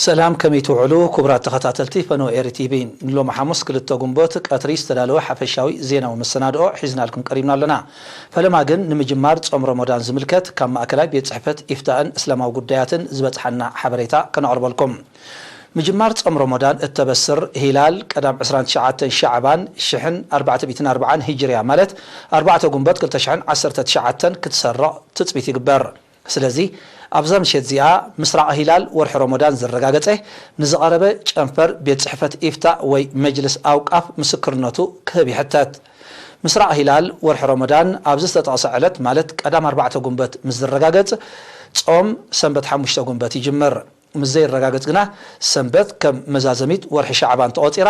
ሰላም፣ ከመይ ትውዕሉ ክቡራት ተኸታተልቲ ፈነወ ኤሪ ቲቪ? ንሎሚ ሓሙስ ክልተ ጉንቦት ቀትሪ ዝተዳለወ ሓፈሻዊ ዜናዊ መሰናድኦ ሒዝናልኩም ቀሪብና ኣለና። ፈለማ ግን ንምጅማር ጾም ረመዳን ዝምልከት ካብ ማእከላይ ቤት ጽሕፈት ኢፍታእን እስላማዊ ጉዳያትን ዝበጽሓና ሓበሬታ ከነቕርበልኩም። ምጅማር ጾም ረመዳን እተበስር ሂላል ቀዳም ዕስራን ትሽዓተን ሸዕባን ሽሕን ኣርባዕተ ሚእትን ኣርባዓን ሂጅርያ ማለት ኣርባዕተ ጉንበት ክልተ ሽሕን ዓሰርተ ትሽዓተን ክትሰርቕ ትጽቢት ይግበር። ስለዚ ኣብዛ ምሸት እዚኣ ምስራቕ ሂላል ወርሒ ረመዳን ዝረጋገጸ ንዝቐረበ ጨንፈር ቤት ጽሕፈት ኢፍታእ ወይ መጅልስ ኣውቃፍ ምስክርነቱ ክህብ ይሕተት። ምስራቕ ሂላል ወርሒ ረመዳን ኣብዚ ዝተጠቕሰ ዕለት ማለት ቀዳም ኣርባዕተ ጉንበት ምስ ዝረጋገጽ ጾም ሰንበት ሓሙሽተ ጉንበት ይጅምር። ምስ ዘይረጋገጽ ግና ሰንበት ከም መዛዘሚት ወርሒ ሻዕባን ተቖጺራ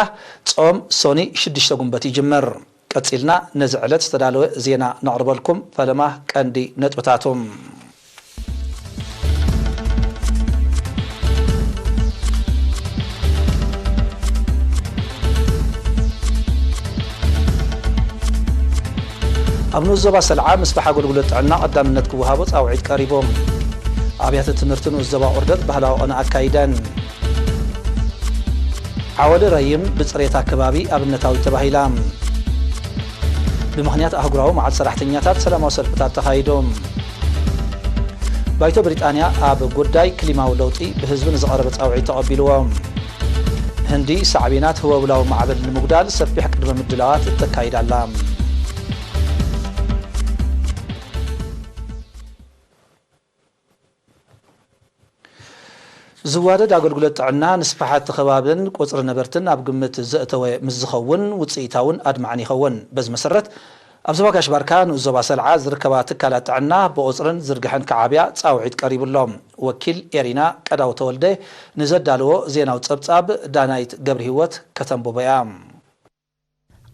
ጾም ሶኒ ሽዱሽተ ጉንበት ይጅምር። ቀጺልና ነዚ ዕለት ዝተዳለወ ዜና ነቕርበልኩም። ፈለማ ቀንዲ ነጥብታቱ። ኣብ ንኡስ ዞባ ሰልዓ ምስፋሕ ኣገልግሎት ጥዕና ቀዳምነት ክወሃቦ ጻውዒት ቀሪቡ። ኣብያተ ትምህርቲ ንኡስ ዞባ ቁርደት ባህላዊ ቅነ ኣካይደን። ዓወሊ ረይም ብጽሬታ ከባቢ ኣብነታዊት ተባሂላ። ብምኽንያት ኣህጉራዊ መዓልቲ ሰራሕተኛታት ሰላማዊ ሰልፍታት ተኻይዱ። ባይቶ ብሪጣንያ ኣብ ጉዳይ ክሊማዊ ለውጢ ብህዝቢ ንዝቐረበ ጻውዒት ተቐቢልዎ። ህንዲ ሳዕቤናት ህወብላዊ ማዕበል ንምጉዳል ሰፊሕ ቅድመ ምድላዋት ተካይዳ ኣላ። ዝዋደድ ኣገልግሎት ጥዕና ንስፍሓት እቲ ከባብን ቁጽሪ ነበርትን ኣብ ግምት ዘእተወ ምስ ዝኸውን ውጽኢታውን ኣድማዕን ይኸውን። በዚ መሰረት ኣብ ዞባ ጋሽ ባርካ ንኡስ ዞባ ሰልዓ ዝርከባ ትካላት ጥዕና ብቁጽርን ዝርግሐን ክዓብያ ጻውዒት ቀሪቡ ኣሎ። ወኪል ኤሪና ቀዳው ተወልደ ንዘዳለዎ ዜናዊ ጸብጻብ ዳናይት ገብረ ህይወት ከተንብቦ እያ።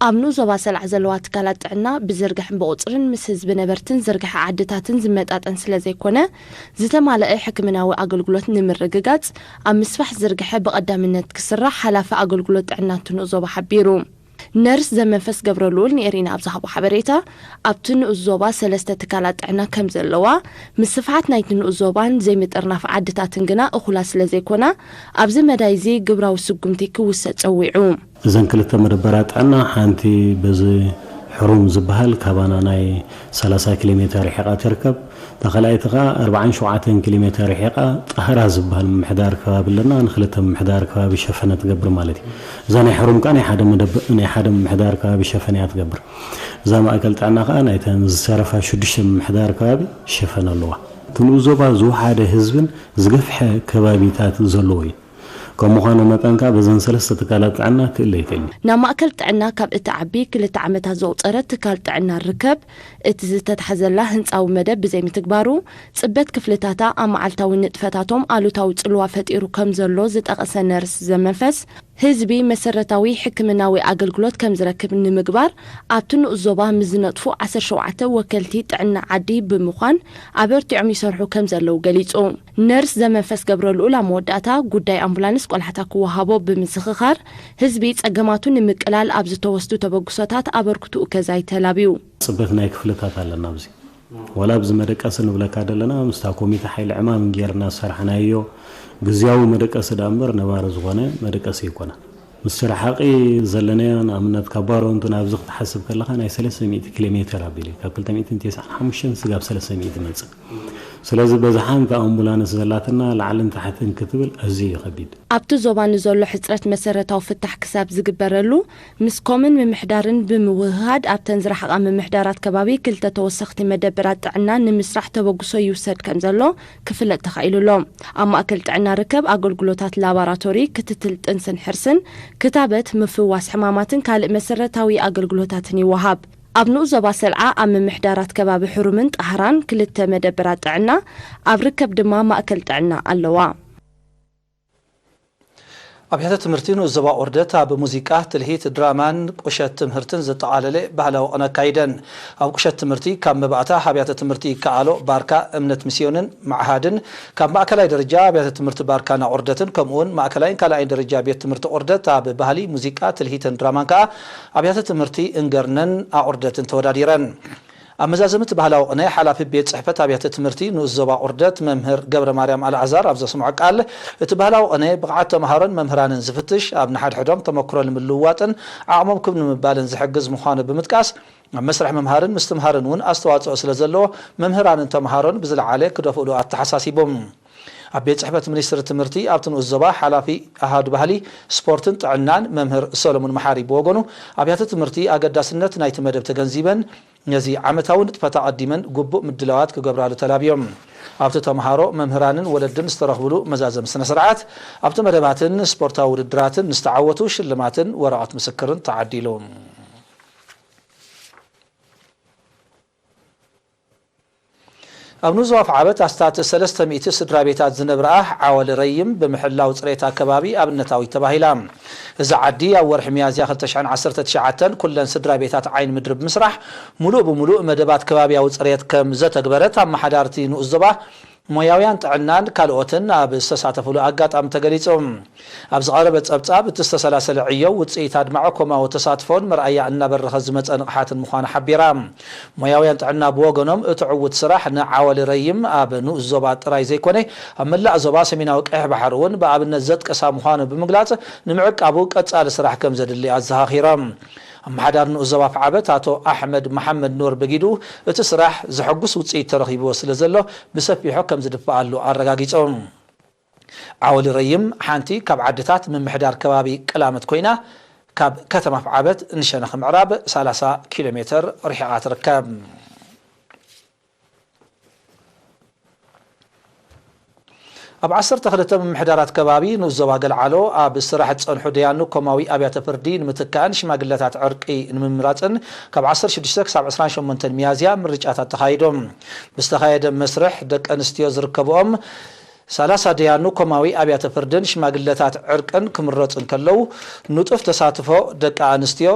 ኣብ ንኡስ ዞባ ሰላዕ ዘለዋ ትካላት ጥዕና ብዝርግሐን ብቑጽርን ምስ ህዝቢ ነበርትን ዝርግሐ ዓድታትን ዝመጣጠን ስለ ዘይኮነ፣ ዝተማልአ ሕክምናዊ ኣገልግሎት ንምርግጋጽ ኣብ ምስፋሕ ዝርግሐ ብቐዳምነት ክስራሕ ሓላፊ ኣገልግሎት ጥዕና እቲ ንኡስ ዞባ ሓቢሩ። ነርስ ዘመንፈስ ገብረልኡል ንኤሪና ኣብ ዝሃቦ ሓበሬታ፣ ኣብቲ ንኡስ ዞባ ሰለስተ ትካላት ጥዕና ከም ዘለዋ፣ ምስፍሓት ናይቲ ንኡስ ዞባን ዘይምጥርናፍ ዓድታትን ግና እኹላት ስለ ዘይኮና፣ ኣብዚ መዳይ እዚ ግብራዊ ስጉምቲ ክውሰድ ጸዊዑ። እዘን ክልተ መደበራት ጥዕና፣ ሓንቲ በዚ ሕሩም ዝበሃል ካባና ናይ ሰላሳ ኪሎ ሜተር ርሒቓ ትርከብ። እታ ካልኣይቲ ኸኣ ኣርባዓን ሸውዓተን ኪሎ ሜተር ርሒቓ ጣህራ ዝበሃል ምምሕዳር ከባቢ ኣለና። ንክልተ ምምሕዳር ከባቢ ሸፈነ ትገብር ማለት እዩ። እዛ ናይ ሕሩም ከኣ ናይ ሓደ መደብ-፣ ናይ ሓደ ምምሕዳር ከባቢ ሸፈነ እያ ትገብር። እዛ ማእከል ጥዕና ከኣ ናይተን ዝተረፋ ሽዱሽተ ምምሕዳር ከባቢ ሸፈነ ኣለዋ። እቲ ንኡስ ዞባ ዝወሓደ ህዝብን ዝገፍሐ ከባቢታት ዘለዎ እዩ። ከም ምዃኑ መጠን ከኣ በዘን ሰለስተ ትካላት ጥዕና ክእለ ይኽእል እዩ። ናብ ማእከል ጥዕና ካብ እትዓቢ ክልተ ዓመታት ዘቑጸረት ትካል ጥዕና ርከብ፣ እቲ ዝተታሕዘላ ህንጻዊ መደብ ብዘይምትግባሩ፣ ጽበት ክፍልታታ ኣብ መዓልታዊ ንጥፈታቶም ኣሉታዊ ጽልዋ ፈጢሩ ከም ዘሎ ዝጠቐሰ ነርስ ዘመንፈስ፣ ህዝቢ መሰረታዊ ሕክምናዊ ኣገልግሎት ከም ዝረክብ ንምግባር፣ ኣብቲ ንኡስ ዞባ ምስ ዝነጥፉ ዓሰርተ ሸውዓተ ወከልቲ ጥዕና ዓዲ ብምዃን ኣበርቲዖም ይሰርሑ ከም ዘለዉ ገሊጹ። ነርስ ዘመንፈስ ገብረልኡል ኣብ መወዳእታ፣ ጉዳይ ኣምቡላንስ ቆላሕታ ክወሃቦ ብምዝኽኻር፣ ህዝቢ ጸገማቱ ንምቅላል ኣብ ዝተወስዱ ተበግሶታት ኣበርክትኡ ከዛይ ተላብዩ። ጽበት ናይ ክፍልታት ኣለና ኣብዚ። ዋላ ኣብዚ መደቀሲ ንብለካ ዘለና፣ ምስታ ኮሚተ ሓይሊ ዕማም ጌርና ዝሰራሕናዮ ግዝያዊ መደቀሲ ደኣ እምበር ነባሪ ዝኾነ መደቀሲ ኣይኮነን። ምስቲ ረሓቒ ዘለናዮ፣ ንኣብነት ካብ ባሮንቱ ናብዚ ክትሓስብ ከለኻ ናይ ሰለስተ ሚእቲ ኪሎ ሜተር ኣቢሉ እዩ። ካብ ክልተ ሚእትን ተስዓን ሓሙሽተን ስጋብ ሰለስተ ሚእቲ መጽእ። ስለዚ በዚ ሓንቲ ኣምቡላንስ ዘላትና ላዕልን ታሕትን ክትብል ኣዝዩ እዩ ከቢድ። ኣብቲ ዞባ ንዘሎ ሕጽረት መሰረታዊ ፍታሕ ክሳብ ዝግበረሉ፣ ምስ ኮምን ምምሕዳርን ብምውህሃድ ኣብተን ዝረሓቓ ምምሕዳራት ከባቢ ክልተ ተወሰኽቲ መደበራት ጥዕና ንምስራሕ ተበግሶ ይውሰድ ከም ዘሎ ክፍለጥ ተኻኢሉ ኣሎ። ኣብ ማእከል ጥዕና ርከብ ኣገልግሎታት ላባራቶሪ፣ ክትትል ጥንስን ሕርስን፣ ክታበት፣ ምፍዋስ ሕማማትን ካልእ መሰረታዊ ኣገልግሎታትን ይወሃብ። ኣብ ንኡስ ዞባ ሰልዓ ኣብ ምምሕዳራት ከባቢ ሕሩምን ጣህራን ክልተ መደበራት ጥዕና፣ ኣብ ርከብ ድማ ማእከል ጥዕና ኣለዋ። ኣብያተ ትምህርቲ ንኡስ ዞባ ኦርደት ኣብ ሙዚቃ፣ ትልሂት፣ ድራማን ቁሸት ትምህርትን ዘጠቓለለ ባህላዊ ቅነ ኣካይደን። ኣብ ቁሸት ትምህርቲ ካብ መባእታ ኣብያተ ትምህርቲ ይከኣሎ ባርካ እምነት ሚስዮንን መዓሃድን፣ ካብ ማእከላይ ደረጃ ኣብያተ ትምህርቲ ባርካን ኣቑርደትን፣ ከምኡውን ማእከላይን ካልኣይን ደረጃ ቤት ትምህርቲ ቁርደት ኣብ ባህሊ፣ ሙዚቃ፣ ትልሂትን ድራማን ከኣ ኣብያተ ትምህርቲ እንገርነን ኣቑርደትን ተወዳዲረን። ኣብ መዛዘሚ እቲ ባህላዊ ቅነ፣ ሓላፊ ቤት ጽሕፈት ኣብያተ ትምህርቲ ንኡስ ዞባ ቁርደት መምህር ገብረ ማርያም ኣልዓዛር ኣብ ዘስምዖ ቃል፣ እቲ ባህላዊ ቅነ ብቕዓት ተምሃሮን መምህራንን ዝፍትሽ፣ ኣብ ንሓድሕዶም ተመክሮ ንምልውዋጥን ዓቕሞም ክብ ንምባልን ዝሕግዝ ምዃኑ ብምጥቃስ፣ ኣብ መስርሕ ምምሃርን ምስትምሃርን እውን ኣስተዋጽኦ ስለ ዘለዎ፣ መምህራንን ተምሃሮን ብዝለዓለ ክደፍእሉ ኣተሓሳሲቡ። ኣብ ቤት ጽሕፈት ሚኒስትሪ ትምህርቲ ኣብቲ ንኡስ ዞባ ሓላፊ ኣሃዱ ባህሊ፣ ስፖርትን ጥዕናን መምህር ሰሎሙን መሓሪ ብወገኑ፣ ኣብያተ ትምህርቲ ኣገዳስነት ናይቲ መደብ ተገንዚበን፣ ነዚ ዓመታዊ ንጥፈት ኣቐዲመን ግቡእ ምድላዋት ክገብራሉ ተላብዮም። ኣብቲ ተምሃሮ፣ መምህራንን ወለድን ዝተረኽብሉ መዛዘሚ ስነ ስርዓት፣ ኣብቲ መደባትን ስፖርታዊ ውድድራትን ንዝተዓወቱ ሽልማትን ወረቐት ምስክርን ተዓዲሉ። ኣብ ንኡስ ዞባ ኣፍዓበት ኣስታት ሰለስተ ሚእቲ ስድራ ቤታት ዝነብርኣ ዓወል ረይም ብምሕላው ጽሬት ኣከባቢ ኣብነታዊት ተባሂላ። እዛ ዓዲ ኣብ ወርሒ ሚያዝያ ክልተ ሽሕን ዓሰርተ ትሽዓተን ኩለን ስድራ ቤታት ዓይኒ ምድሪ ብምስራሕ፣ ሙሉእ ብሙሉእ መደባት ከባብያዊ ጽሬት ከም ዘተግበረት ኣመሓዳርቲ ንኡስ ዞባ፣ ሞያውያን ጥዕናን ካልኦትን ኣብ ዝተሳተፉሉ ኣጋጣሚ ተገሊጹ። ኣብ ዝቐረበ ጸብጻብ፣ እቲ ዝተሰላሰለ ዕዮ ውጽኢት ኣድማዒ ኮማዊ ተሳትፎን መርኣያ እናበረኸ ዝመጸ ንቕሓትን ምዃኑ ሓቢራ። ሞያውያን ጥዕና ብወገኖም፣ እቲ ዕዉት ስራሕ ንዓወል ረይም ኣብ ንኡስ ዞባ ጥራይ ዘይኮነ፣ ኣብ መላእ ዞባ ሰሜናዊ ቀይሕ ባሕሪ እውን ብኣብነት ዘጥቀሳ ምዃኑ ብምግላጽ፣ ንምዕቃቡ ቀጻሊ ስራሕ ከም ዘድሊ ኣዘኻኺሮም። ኣመሓዳሪ ንኡስ ዞባ ኣፍዓበት ኣቶ ኣሕመድ መሓመድ ኑር ብጊዱ፣ እቲ ስራሕ ዘሐጉስ ውጽኢት ተረኺብዎ ስለ ዘሎ፣ ብሰፊሑ ከም ዝድፈኣሉ ኣረጋጊጾም። ዓወሊ ረይም ሓንቲ ካብ ዓድታት ምምሕዳር ከባቢ ቅላመት ኮይና፣ ካብ ከተማ ኣፍዓበት ንሸነኽ ምዕራብ ሰላሳ ኪሎ ሜትር ርሒቓ ትርከብ። ኣብ ዓሰርተ ክልተ ምምሕዳራት ከባቢ ንኡስ ዞባ ገልዓሎ ኣብ ስራሕ ዝጸንሑ ደያኑ ኮማዊ ኣብያተ ፍርዲ ንምትካእን ሽማግለታት ዕርቂ ንምምራጽን፣ ካብ ዓሰርተ ሽዱሽተ ክሳብ ዕስራን ሸሞንተን ሚያዝያ ምርጫታት ተኻይዶም። ብዝተኻየደ መስርሕ፣ ደቂ ኣንስትዮ ዝርከብኦም ሰላሳ ደያኑ ኮማዊ ኣብያተ ፍርድን ሽማግለታት ዕርቅን ክምረጹ እንከለዉ፣ ንጡፍ ተሳትፎ ደቂ ኣንስትዮ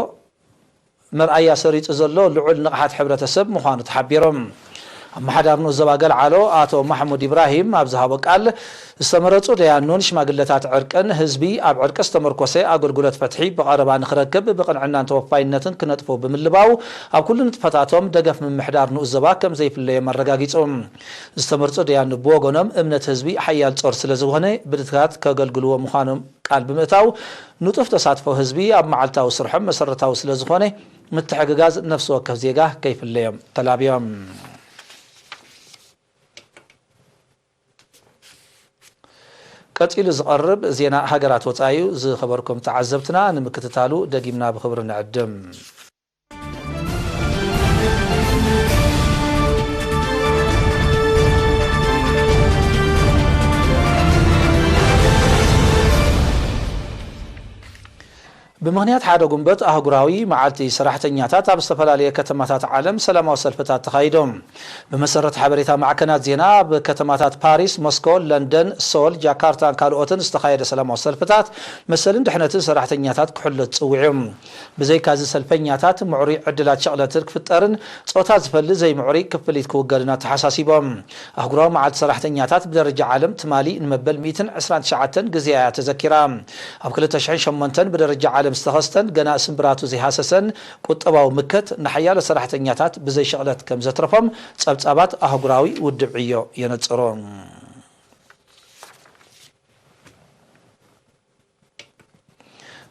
መርኣያ ሰሪጹ ዘሎ ልዑል ንቕሓት ሕብረተሰብ ምዃኑ ተሓቢሮም። ኣመሓዳሪ ንኡስ ዞባ ገልዓሎ ኣቶ ማሕሙድ ኢብራሂም ኣብ ዝሃቦ ቃል፣ ዝተመረጹ ደያኑን ሽማግለታት ዕርቅን ህዝቢ ኣብ ዕርቂ ዝተመርኮሰ ኣገልግሎት ፍትሒ ብቐረባ ንኽረክብ ብቕንዕናን ተወፋይነትን ክነጥፉ ብምልባው፣ ኣብ ኩሉ ንጥፈታቶም ደገፍ ምምሕዳር ንኡስ ዞባ ከም ዘይፍለዮም ኣረጋጊጹ። ዝተመርጹ ደያኑ ብወገኖም፣ እምነት ህዝቢ ሓያል ጾር ስለ ዝኾነ፣ ብድትታት ከገልግልዎ ምዃኖም ቃል ብምእታው፣ ንጡፍ ተሳትፎ ህዝቢ ኣብ መዓልታዊ ስርሖም መሰረታዊ ስለ ዝኾነ፣ ምትሕግጋዝ ነፍሲ ወከፍ ዜጋ ከይፍለዮም ተላብዮም። ቀጺሉ ዝቐርብ ዜና ሃገራት ወጻኢ እዩ። ዝኸበርኩም ተዓዘብትና፣ ንምክትታሉ ደጊምና ብኽብሪ ንዕድም። ብምኽንያት ሓደ ጉንበት ኣህጉራዊ መዓልቲ ሰራሕተኛታት፣ ኣብ ዝተፈላለየ ከተማታት ዓለም ሰላማዊ ሰልፍታት ተኻይዶም። ብመሰረት ሓበሬታ ማዕከናት ዜና፣ ኣብ ከተማታት ፓሪስ፣ ሞስኮ፣ ለንደን፣ ሶል፣ ጃካርታን ካልኦትን ዝተኻየደ ሰላማዊ ሰልፍታት፣ መሰልን ድሕነትን ሰራሕተኛታት ክሕሎ ጸዊዑ። ብዘይካዚ፣ ሰልፈኛታት ምዕሩይ ዕድላት ሸቕለትን ክፍጠርን ጾታ ዝፈሊ ዘይምዕሩይ ክፍሊት ክውገድን ኣተሓሳሲቦም። ኣህጉራዊ መዓልቲ ሰራሕተኛታት ብደረጃ ዓለም ትማሊ ንመበል ሚእትን ዕስራን ትሽዓተን ግዜ እያ ተዘኪራ። ኣብ ክልተ ሽሕን ሸሞንተን ብደረጃ ዓለም ዝተኸስተን ገና ስምብራቱ ዘይሃሰሰን ቁጠባዊ ምከት፣ ንሓያሎ ሰራሕተኛታት ብዘይ ሸቕለት ከም ዘትረፎም ጸብጻባት ኣህጉራዊ ውድብ ዕዮ የነጽሩ።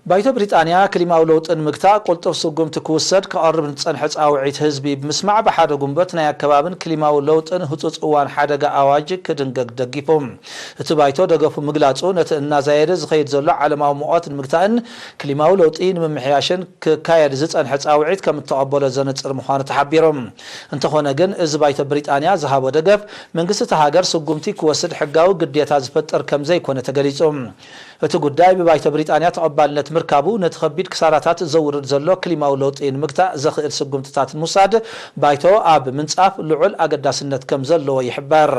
ባይቶ ብሪጣንያ ክሊማዊ ለውጢ ንምግታእ ቅልጡፍ ስጉምቲ ክውሰድ ክቐርብ ንዝጸንሐ ጻውዒት ህዝቢ ብምስማዕ፣ ብሓደ ጉንበት ናይ ኣከባብን ክሊማዊ ለውጥን ህጹጽ እዋን ሓደጋ ኣዋጅ ክድንገግ ደጊፉ። እቲ ባይቶ ደገፉ ምግላጹ፣ ነቲ እናዛየደ ዝኸይድ ዘሎ ዓለማዊ ሙቐት ንምግታእን ክሊማዊ ለውጢ ንምምሕያሽን ክካየድ ዝጸንሐ ጻውዒት ከም እተቐበሎ ዘነጽር ምዃኑ ተሓቢሩ። እንተኾነ ግን፣ እዚ ባይቶ ብሪጣንያ ዝሃቦ ደገፍ፣ መንግስቲ እታ ሃገር ስጉምቲ ክወስድ ሕጋዊ ግዴታ ዝፈጥር ከም ዘይኮነ ተገሊጹ። እቲ ጉዳይ ብባይቶ ብሪጣንያ ተቐባልነት ምርካቡ፣ ነቲ ከቢድ ክሳራታት ዘውርድ ዘሎ ክሊማዊ ለውጢ ንምግታእ ዘኽእል ስጉምትታት ንምውሳድ ባይቶ ኣብ ምንጻፍ ልዑል ኣገዳስነት ከም ዘለዎ ይሕበር።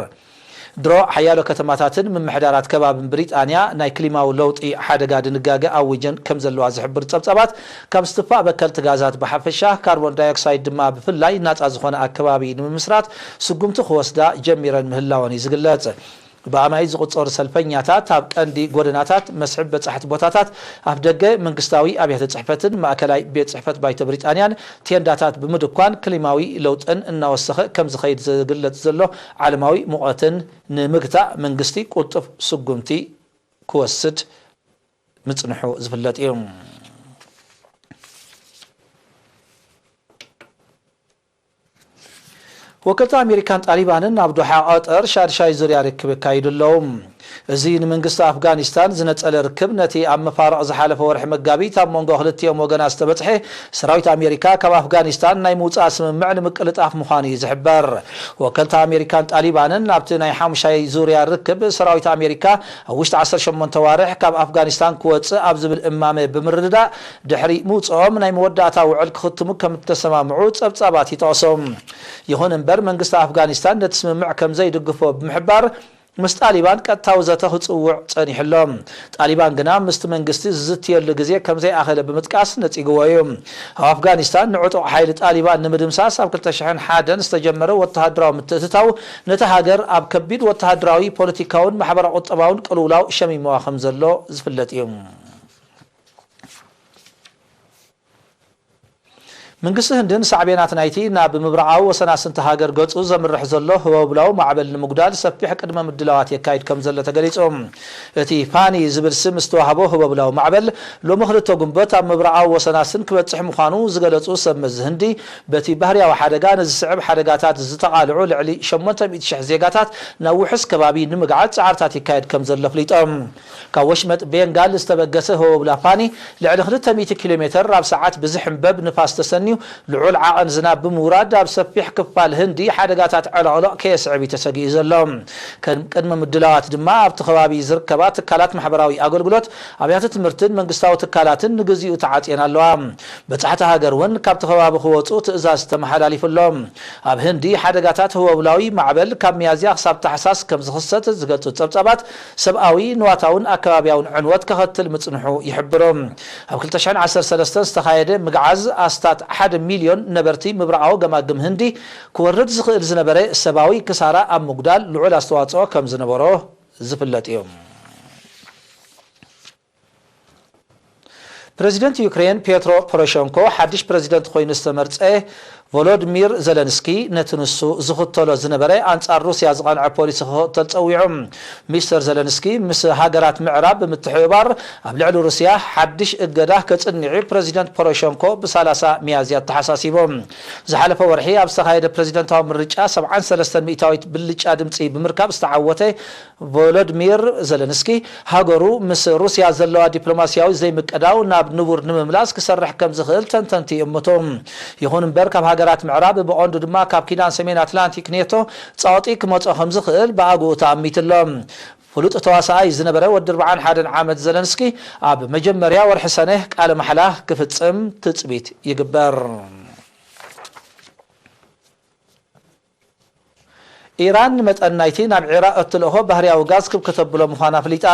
ድሮ ሓያሎ ከተማታትን ምምሕዳራት ከባብን ብሪጣንያ ናይ ክሊማዊ ለውጢ ሓደጋ ድንጋገ ኣዊጀን ከም ዘለዋ ዝሕብር ጸብጻባት፣ ካብ ዝትፋእ በከልቲ ጋዛት ብሓፈሻ፣ ካርቦን ዳይኦክሳይድ ድማ ብፍላይ ናጻ ዝኾነ ኣከባቢ ንምምስራት ስጉምቲ ክወስዳ ጀሚረን ምህላወን እዩ ዝግለጽ። ብኣማኢት ዝቑጸሩ ሰልፈኛታት ኣብ ቀንዲ ጎደናታት፣ መስሕብ በጻሕቲ ቦታታት፣ ኣፍደገ መንግስታዊ ኣብያተ ጽሕፈትን ማእከላይ ቤት ጽሕፈት ባይቶ ብሪጣንያን ቴንዳታት ብምድኳን፣ ክሊማዊ ለውጥን እናወሰኸ ከም ዝኸይድ ዝግለጽ ዘሎ ዓለማዊ ሙቐትን ንምግታእ መንግስቲ ቁልጡፍ ስጉምቲ ክወስድ ምጽንሑ ዝፍለጥ እዩ። ወከልቲ ኣሜሪካን ጣሊባንን ኣብ ዶሓ ቀጠር ሻድሻይ ዙርያ ርክብ የካይዱ ኣለዉ። እዚ ንመንግስቲ ኣፍጋኒስታን ዝነጸለ ርክብ፣ ነቲ ኣብ መፋርቕ ዝሓለፈ ወርሒ መጋቢት ኣብ መንጎ ክልቲኦም ወገናት ዝተበጽሐ ሰራዊት ኣሜሪካ ካብ ኣፍጋኒስታን ናይ ምውጻእ ስምምዕ ንምቅልጣፍ ምዃኑ እዩ ዝሕበር። ወከልቲ ኣሜሪካን ጣሊባንን፣ ናብቲ ናይ ሓሙሻይ ዙርያ ርክብ፣ ሰራዊት ኣሜሪካ ኣብ ውሽጢ ዓሰርተ ሸሞንተ ዋርሕ ካብ ኣፍጋኒስታን ክወጽእ ኣብ ዝብል እማመ ብምርድዳእ፣ ድሕሪ ምውጽኦም ናይ መወዳእታ ውዕል ክኽትሙ ከም እተሰማምዑ ጸብጻባት ይጠቕሱ። ይኹን እምበር፣ መንግስቲ ኣፍጋኒስታን ነቲ ስምምዕ ከም ዘይድግፎ ብምሕባር፣ ምስ ጣሊባን ቀጥታዊ ዘተ ክጽውዕ ጸኒሑ ኣሎ። ጣሊባን ግና ምስቲ መንግስቲ ዝዝትየሉ ግዜ ከም ዘይኣኸለ ብምጥቃስ ነጺግዎ እዩ። ኣብ ኣፍጋኒስታን ንዕጡቕ ሓይሊ ጣሊባን ንምድምሳስ ኣብ ክልተ ሽሕን ሓደን ዝተጀመረ ወተሃደራዊ ምትእትታው፣ ነታ ሃገር ኣብ ከቢድ ወተሃደራዊ፣ ፖለቲካውን ማሕበራዊ ቁጠባውን ቅልውላው ሸሚምዋ ከም ዘሎ ዝፍለጥ እዩ። መንግስቲ ህንድን ሳዕቤናት ናይቲ ናብ ምብራቓዊ ወሰናስንቲ ሃገር ገጹ ዘምርሕ ዘሎ ህወብላዊ ማዕበል ንምጉዳል ሰፊሕ ቅድመ ምድላዋት የካይድ ከም ዘሎ ተገሊጹ። እቲ ፋኒ ዝብል ስም ዝተዋህቦ ህወብላዊ ማዕበል፣ ሎሚ ክልተ ጉንበት ኣብ ምብራቓዊ ወሰናስን ክበጽሕ ምዃኑ ዝገለጹ ሰብ መዚ ህንዲ፣ በቲ ባህርያዊ ሓደጋ ንዝስዕብ ሓደጋታት ዝተቓልዑ ልዕሊ ሸሞንተ ሚእቲ ሽሕ ዜጋታት ናብ ውሑስ ከባቢ ንምግዓዝ ጻዕርታት ይካየድ ከም ዘሎ ኣፍሊጦም። ካብ ወሽመጥ ቤንጋል ዝተበገሰ ህወብላ ፋኒ፣ ልዕሊ ክልተ ሚእቲ ኪሎ ሜተር ኣብ ሰዓት ብዝሕንበብ ንፋስ ተሰንዩ፣ ልዑል ዓቐን ዝናብ ብምውራድ፣ ኣብ ሰፊሕ ክፋል ህንዲ ሓደጋታት ዕለቕለቕ ከየስዕብ እዩ ተሰጊኡ ዘሎ። ከም ቅድመ ምድላዋት ድማ፣ ኣብቲ ከባቢ ዝርከባ ትካላት ማሕበራዊ ኣገልግሎት፣ ኣብያተ ትምህርትን መንግስታዊ ትካላትን ንግዚኡ ተዓጽየን ኣለዋ። በጻሕቲ ሃገር እውን ካብቲ ከባቢ ክወጹ ትእዛዝ ተመሓላሊፉ ኣሎ። ኣብ ህንዲ ሓደጋታት ህወብላዊ ማዕበል ካብ ሚያዝያ ክሳብ ታሕሳስ ከም ዝኽሰት ዝገልጹ ጸብጻባት፣ ሰብኣዊ፣ ንዋታውን ኣከባብያውን ዕንወት ከኸትል ምጽንሑ ይሕብሩ። ኣብ ክልተ ሽሕን ዓሰርተ ሰለስተን ዝተኻየደ ምግዓዝ ኣስታት ሓደ ሚልዮን ነበርቲ ምብራቓዊ ገማግም ህንዲ ክወርድ ዝኽእል ዝነበረ ሰብኣዊ ክሳራ ኣብ ምጉዳል ልዑል ኣስተዋጽኦ ከም ዝነበሮ ዝፍለጥ እዩ። ፕረዚደንት ዩክሬን ፔትሮ ፖሮሸንኮ ሓድሽ ፕረዚደንት ኮይኑ ዝተመርጸ ቮሎድሚር ዘለንስኪ፣ ነቲ ንሱ ዝኽተሎ ዝነበረ ኣንጻር ሩስያ ዝቐንዐ ፖሊሲ ክኽተል ጸዊዑ። ሚስተር ዘለንስኪ ምስ ሃገራት ምዕራብ ብምትሕብባር ኣብ ልዕሊ ሩስያ ሓድሽ እገዳ ከጽንዕ ፕረዚደንት ፖሮሸንኮ ብሰላሳ ሚያዝያ ተሓሳሲቡ። ዝሓለፈ ወርሒ ኣብ ዝተኻየደ ፕረዚደንታዊ ምርጫ ሰብዓን ሰለስተን ሚእታዊት ብልጫ ድምጺ ብምርካብ ዝተዓወተ ቮሎድሚር ዘለንስኪ፣ ሃገሩ ምስ ሩስያ ዘለዋ ዲፕሎማስያዊ ዘይምቅዳው ናብ ንቡር ንምምላስ ክሰርሕ ከም ዝኽእል ተንተንቲ ይእምቱ። ይኹን እምበር፣ ካብ ሃገራት ምዕራብ፣ ብቐንዱ ድማ ካብ ኪዳን ሰሜን ኣትላንቲክ ኔቶ ጸቕጢ ክመጾ ከም ዝኽእል ብኣግኡ ተኣሚቱ ኣሎ። ፍሉጥ ተዋሳኣይ ዝነበረ ወዲ ኣርብዓን ሓደን ዓመት ዘለንስኪ፣ ኣብ መጀመርያ ወርሒ ሰነ ቃለ ማሕላ ክፍጽም ትጽቢት ይግበር። ኢራን ንመጠን ናይቲ ናብ ዒራቕ እትልእኾ ባህርያዊ ጋዝ ክብ ከተብሎ ምዃና ኣፍሊጣ።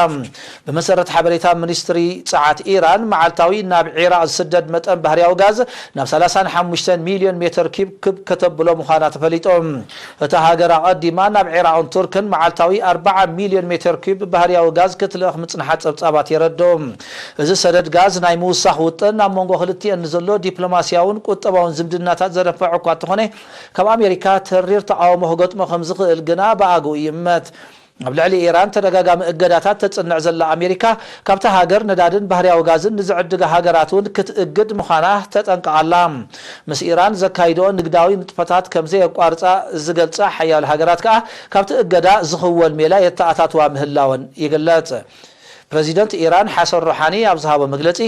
ብመሰረት ሓበሬታ ሚኒስትሪ ጸዓት ኢራን፣ መዓልታዊ ናብ ዒራቕ ዝስደድ መጠን ባህርያዊ ጋዝ ናብ ሰላሳን ሓሙሽተን ሚልዮን ሜትር ኪብ ክብ ከተብሎ ምዃና ተፈሊጡ። እታ ሃገር ኣቐዲማ ናብ ዒራቕን ቱርክን መዓልታዊ ኣርብዓ ሚልዮን ሜትር ኪብ ባህርያዊ ጋዝ ክትልእኽ ምጽንሓ ጸብጻባት የረድኡ። እዚ ሰደድ ጋዝ ናይ ምውሳኽ ውጥን ኣብ መንጎ ክልቲአን ንዘሎ ዲፕሎማስያውን ቁጠባውን ዝምድናታት ዘደፍዕ እኳ እንተኾነ፣ ካብ ኣሜሪካ ተሪር ተቓውሞ ክገጥሞ ከም ዝኽእል ግና ብኣግኡ ይእመት። ኣብ ልዕሊ ኢራን ተደጋጋሚ እገዳታት ተጽንዕ ዘላ ኣሜሪካ፣ ካብታ ሃገር ነዳድን ባህርያዊ ጋዝን ንዝዕድጋ ሃገራት እውን ክትእግድ ምዃና ተጠንቅቕ ኣላ። ምስ ኢራን ዘካይድኦ ንግዳዊ ንጥፈታት ከም ዘየቋርጻ ዝገልጻ ሓያሎ ሃገራት ከኣ፣ ካብቲ እገዳ ዝኽወል ሜላ የተኣታትዋ ምህላወን ይግለጽ። ፕረዚደንት ኢራን ሓሰን ሮሓኒ ኣብ ዝሃቦ መግለጺ፣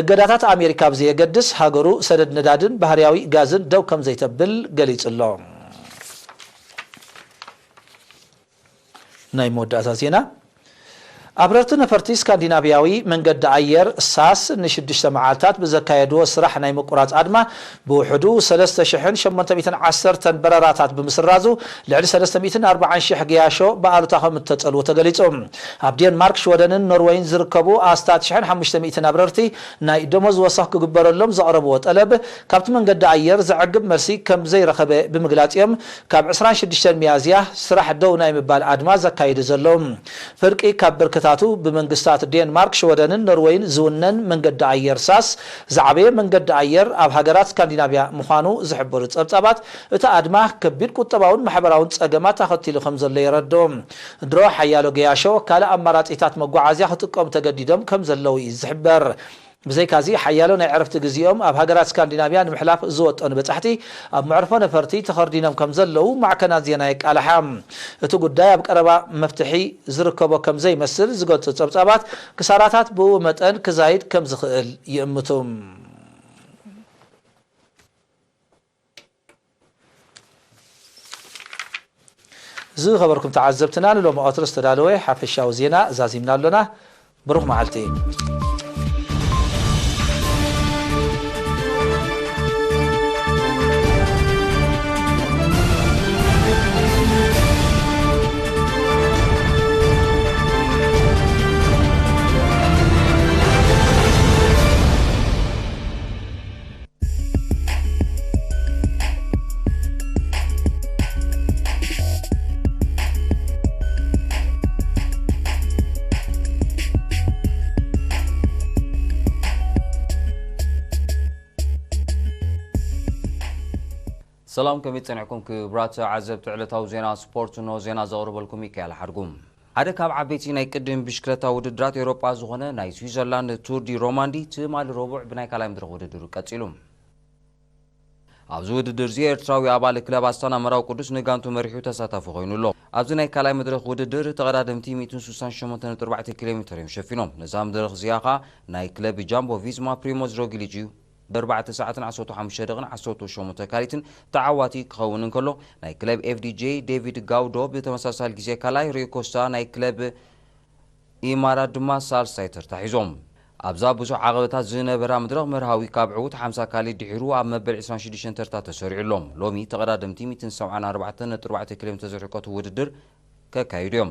እገዳታት ኣሜሪካ ብዘየገድስ፣ ሃገሩ ሰደድ ነዳድን ባህርያዊ ጋዝን ደው ከም ዘይተብል ገሊጹ ኣሎ። ናይ መወዳእታ ዜና። ኣብረርቲ ነፈርቲ ስካንዲናቪያዊ መንገዲ ኣየር ሳስ ንሽዱሽተ መዓልታት ብዘካየድዎ ስራሕ ናይ ምቁራጽ ኣድማ ብውሕዱ ሰለስተ ሽሕን ሸሞንተ ሚእትን ዓሰርተን በረራታት ብምስራዙ ልዕሊ ሰለስተ ሚእትን ኣርባዓን ሽሕ ገያሾ ብኣሉታ ከም እተጸልዎ ተገሊጹ። ኣብ ዴንማርክ፣ ሽወደንን ኖርወይን ዝርከቡ ኣስታት ሽሕን ሓሙሽተ ሚእትን ኣብረርቲ ናይ ደሞዝ ወሰኽ ክግበረሎም ዘቕረብዎ ጠለብ ካብቲ መንገዲ ኣየር ዘዕግብ መልሲ ከም ዘይረኸበ ብምግላጽ እዮም ካብ ዕስራን ሽዱሽተን ሚያዝያ ስራሕ ደው ናይ ምባል ኣድማ ዘካይዱ ዘለዉ። ፍርቂ ካብ ብርክታቱ ብመንግስታት ዴንማርክ፣ ሽወደንን ኖርወይን ዝውነን መንገዲ ኣየር ሳስ ዝዓበየ መንገዲ ኣየር ኣብ ሃገራት ስካንዲናቪያ ምዃኑ ዝሕብሩ ጸብጻባት፣ እቲ ኣድማ ከቢድ ቁጠባውን ማሕበራውን ጸገማት ኣኸቲሉ ከም ዘሎ የረድኡ። ድሮ ሓያሎ ገያሾ ካልእ ኣማራጺታት መጓዓዝያ ክጥቀሙ ተገዲዶም ከም ዘለዉ እዩ ዝሕበር። ብዘይካዚ፣ ሓያሎ ናይ ዕረፍቲ ግዜኦም ኣብ ሃገራት ስካንዲናቪያ ንምሕላፍ ዝወጠኑ በጻሕቲ ኣብ መዕርፎ ነፈርቲ ተኸርዲኖም ከም ዘለዉ ማዕከናት ዜና የቃልሓ። እቲ ጉዳይ ኣብ ቀረባ መፍትሒ ዝርከቦ ከም ዘይመስል ዝገልጹ ጸብጻባት፣ ክሳራታት ብኡ መጠን ክዛይድ ከም ዝኽእል ይእምቱ። ዝኸበርኩም ተዓዘብትና፣ ንሎሚ ቀትሪ ዝተዳለወ ሓፈሻዊ ዜና ዛዚምና ኣሎና። ብሩኽ መዓልቲ። ሰላም፣ ከመይ ጸኒሕኩም ክቡራት ተዓዘብቲ ዕለታዊ ዜና ስፖርት? እንሆ ዜና ዘቕርበልኩም ሚካኤል ሓድጉ። ሓደ ካብ ዓበይቲ ናይ ቅድም ብሽክለታ ውድድራት ኤውሮጳ ዝኾነ ናይ ስዊዘርላንድ ቱር ዲ ሮማንዲ ትማሊ ረቡዕ ብናይ ካልኣይ መድረኽ ውድድሩ ቀጺሉ። ኣብዚ ውድድር እዚ ኤርትራዊ ኣባል ክለብ ኣስታና መራዊ ቅዱስ ንጋንቱ መሪሑ ተሳታፊ ኮይኑ ኣሎ። ኣብዚ ናይ ካልኣይ መድረኽ ውድድር ተቐዳደምቲ ሚእትን ስሳን ሸሞንተን ነጥቢ ኣርባዕተ ኪሎ ሜትር እዮም ሸፊኖም። ነዛ መድረኽ እዚኣ ኸኣ ናይ ክለብ ጃምቦ ቪስማ ፕሪሞዝ ሮግሊጅ እዩ ብኣርባዕተ ሰዓትን ዓሰርተ ሓሙሽተ ደቂቕን ዓሰርተ ሸሞንተ ካሊትን ተዓዋቲ ክኸውን እንከሎ፣ ናይ ክለብ ኤፍ ዲ ጄ ዴቪድ ጋውዶ ብተመሳሳሊ ግዜ ካልኣይ፣ ሪዮ ኮስታ ናይ ክለብ ኢማራት ድማ ሳልሳይ ተርታ ሒዞም። ኣብዛ ብዙሕ ዓቐበታት ዝነበራ መድረኽ መርሃዊ ካብ ዕዉት ሓምሳ ካሊ ድሒሩ ኣብ መበል ዕስራን ሽዱሽተን ተርታ ተሰሪዑ ኣሎ። ሎሚ ተቐዳደምቲ ሚእትን ሰብዓን ኣርባዕተን ነጥቢ ኣርባዕተ ኪሎ ሜትር ዝርሕቀቱ ውድድር ከካይዱ እዮም።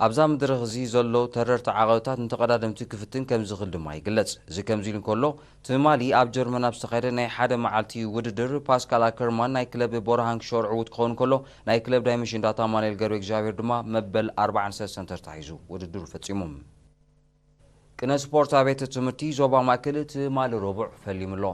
ኣብዛ መድረኽ እዚ ዘሎ ተረርቲ ዓቐበታት ንተቐዳደምቲ ክፍትን ከም ዝኽእል ድማ ይግለጽ። እዚ ከምዚ ኢሉ እንከሎ፣ ትማሊ ኣብ ጀርመን ኣብ ዝተኻየደ ናይ ሓደ መዓልቲ ውድድር፣ ፓስካል ኣከርማን ናይ ክለብ ቦርሃንግ ሾር ዕዉት ክኸውን ከሎ፣ ናይ ክለብ ዳይመንሽን ዳታ ኣማኑኤል ገብረ እግዚኣብሔር ድማ መበል ኣርባዓን ሰለስተን ተርታ ሒዙ ውድድሩ ፈጺሙ። ቅነ ስፖርት ኣብያተ ትምህርቲ ዞባ ማእከል ትማሊ ረቡዕ ፈሊሙ ኣሎ።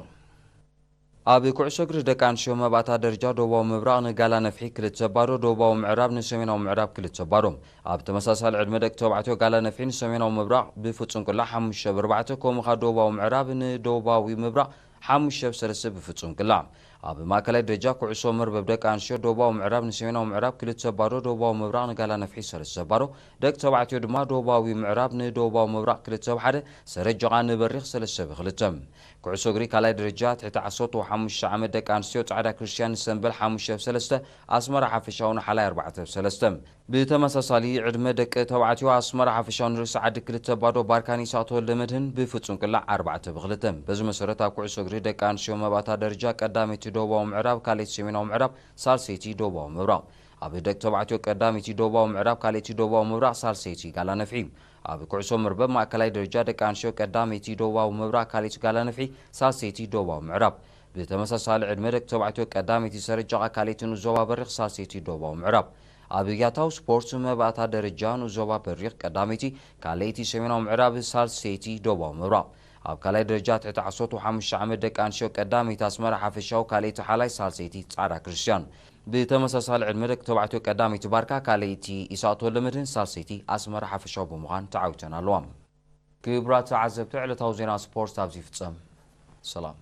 ኣብ ኩዕሶ እግሪ ደቂ ኣንስትዮ መባእታ ደረጃ ዶባዊ ምብራቕ ንጋላ ነፍሒ ክልተ ባዶ፣ ዶባዊ ምዕራብ ንሰሜናዊ ምዕራብ ክልተ ባዶ። ኣብ ተመሳሳሊ ዕድመ ደቂ ተባዕትዮ ጋላ ነፍሒ ንሰሜናዊ ምብራቕ ብፍጹም ቅላዕ ሓሙሽተ ብ ኣርባዕተ፣ ከምኡ ኸኣ ዶባዊ ምዕራብ ንዶባዊ ምብራቕ ሓሙሽተ ብ ሰለስተ ብፍጹም ቅላዕ። ኣብ ማእከላይ ደረጃ ኩዕሶ መርበብ ደቂ ኣንስትዮ ዶባዊ ምዕራብ ንሰሜናዊ ምዕራብ ክልተ ባዶ፣ ዶባዊ ምብራቕ ንጋላ ነፍሒ ሰለስተ ባዶ፣ ደቂ ተባዕትዮ ድማ ዶባዊ ምዕራብ ንዶባዊ ምብራቕ ክልተ ብ ሓደ፣ ሰረጀቓ ንበሪኽ ሰለስተ ብ ክልተ። ኩዕሶ እግሪ ካልኣይ ደረጃ ትሕቲ ዓሰርተ ሓሙሽተ ዓመት ደቂ ኣንስትዮ ጻዕዳ ክርስትያን ንሰምበል ሓሙሽተ ብ ሰለስተ፣ ኣስመራ ሓፈሻዊ ንሓላይ ኣርባዕተ ብ ሰለስተ። ብተመሳሳሊ ዕድመ ደቂ ተባዕትዮ ኣስመራ ሓፈሻዊ ንርእሲ ዓዲ ክልተ ባዶ፣ ባርካን ይስሃቅ ተወልደመድህን ብፍጹም ቅላዕ ኣርባዕተ ብ ክልተ። በዚ መሰረት ኣብ ኩዕሶ እግሪ ደቂ ኣንስትዮ መባእታ ደረጃ ቀዳመይቲ ዶባዊ ምዕራብ፣ ካልኣይቲ ሰሜናዊ ምዕራብ፣ ሳልሰይቲ ዶባዊ ምብራቕ። ኣብ ደቂ ተባዕትዮ ቀዳመይቲ ዶባዊ ምዕራብ፣ ካልኣይቲ ዶባዊ ምብራቕ፣ ሳልሰይቲ ጋላ ነፍሒ። ኣብ ኩዕሶ መርበብ ማእከላይ ደረጃ ደቂ ኣንስትዮ ቀዳመይቲ ዶባዊ ምብራቕ፣ ካልኣይቲ ጋላ ነፍሒ፣ ሳልሰይቲ ዶባዊ ምዕራብ። ብተመሳሳሊ ዕድመ ደቂ ተባዕትዮ ቀዳመይቲ ሰረጀቓ፣ ካልኣይቲ ንኡስ ዞባ በሪኽ፣ ሳልሰይቲ ዶባዊ ምዕራብ። ኣብ ያታዊ ስፖርት መባእታ ደረጃ ንኡስ ዞባ በሪኽ ቀዳመይቲ፣ ካልኣይቲ ሰሜናዊ ምዕራብ፣ ሳልሰይቲ ዶባዊ ምብራቕ። ኣብ ካልኣይ ደረጃ ትሕቲ ዓሰርተ ሓሙሽተ ዓመት ደቂ ኣንስትዮ ቀዳመይቲ ኣስመራ ሓፈሻዊ፣ ካልኣይቲ ሓላይ፣ ሳልሰይቲ ጻዕዳ ክርስትያን። ብተመሳሳሊ ዕድመ ደቂ ተባዕትዮ ቀዳመይቲ ባርካ፣ ካልኣይቲ ኢሳቅ ተወልደመድህን፣ ሳልሰይቲ ኣስመራ ሓፈሻዊ ብምዃን ተዓዊተን ኣለዋ። ክቡራት ተዓዘብቲ፣ ዕለታዊ ዜና ስፖርት ኣብዚ ይፍጸም። ሰላም።